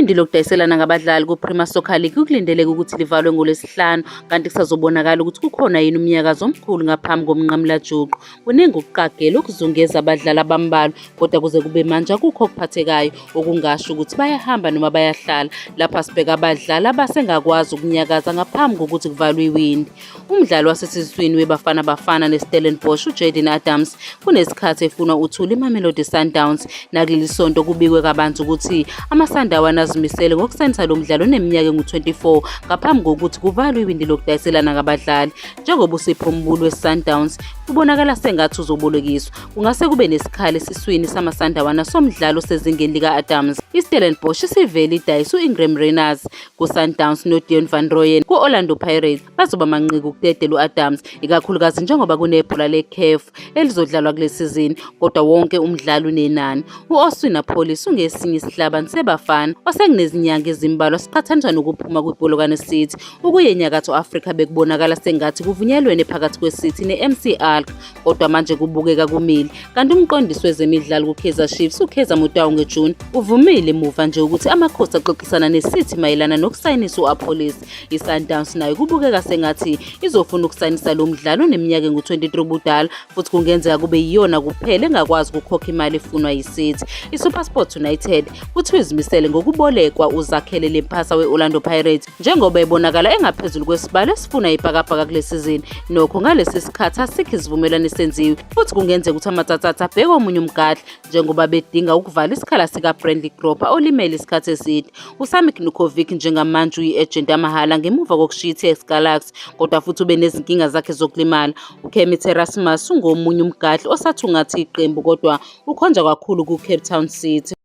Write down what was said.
Iwindi lokudayiselana ngabadlali kuPremier Soccer League kulindeleke ukuthi livalwe ngoLwesihlanu kanti kusazobonakala ukuthi kukhona yini umnyakazo omkhulu ngaphambi komnqamulajuqu. Kuningi ukuqagela okuzungeza abadlali abambalwa kodwa kuze kube manje akukho okuphathekayo okungasho ukuthi bayahamba noma bayahlala. Lapha sibheka abadlali abasengakwazi ukunyakaza ngaphambi kokuthi kuvalwe iwindi. Umdlali wasesiswini weBafana Bafana neStellenbosch uJayden Adams kunesikhathi efunwa uthuli iMamelodi Sundowns. Nakuleli sonto kubikwe kabanzi ukuthi amaSandawana azimisele ngokusayinisa lo mdlali oneminyaka engu-24 ngaphambi kokuthi kuvalwe iwindi lokudayiselana ngabadlali. Njengoba uSipho Mbulu weSundowns kubonakala sengathi uzobolekiswa, kungase kube nesikhala esiswini samaSandawana somdlalo osezingeni lika-Adams. IStellenbosch isivele idayise u-Ingram Reiners kuSundowns noDeon van Rooyen ku-Orlando Pirates. Bazoba manqika ukudedela u-Adams, ikakhulukazi njengoba kunebhola le-CAF elizodlalwa kule sizini, kodwa wonke umdlali unenani. U-Oswin Appollis ungesinye isihlabani seBafana osekunezinyanga ezimbalwa siqhathaniswa nokuphuma kwiPolokwane City ukuya eNyakatho Afrika. Bekubonakala sengathi kuvunyelwene phakathi kweCity ne-MC Alger, kodwa manje kubukeka kumile. Kanti umqondisi wezemidlalo kuKaizer Chiefs uKaizer Motaung ngeJuni uvumile muva nje ukuthi amakhosi axoxisana neCity mayelana nokusayinisa u-Appollis. I-Sundowns nayo kubukeka sengathi izofuna ukusayinisa lo mdlali oneminyaka engu-23 ubudala futhi kungenzeka kube yiyona kuphela engakwazi ukukhokha imali efunwa yiCity. I-SuperSport United kuthiwa izimisele ngokubolekwa uZakhele Lepasa we-Orlando Pirates njengoba ebonakala engaphezulu kwesibalo esifuna ibhakabhaka kule sizini. Nokho ngalesi sikhathi asikho isivumelwano esenziwe futhi kungenzeka ukuthi amatsatsatsa abheke omunye umgadli njengoba bedinga ukuvala isikhala sikaBradley Grobler olimele isikhathi eside. USamik Nurkovic njengamanje uyi-agent yamahhala ngemuva kokushiya i-TS Galaxy kodwa futhi ube nezinkinga zakhe zokulimala. UKermit Erasmus ungomunye umgadli osathungatha iqembu kodwa ukhonjwa kakhulu ku-Cape Town City.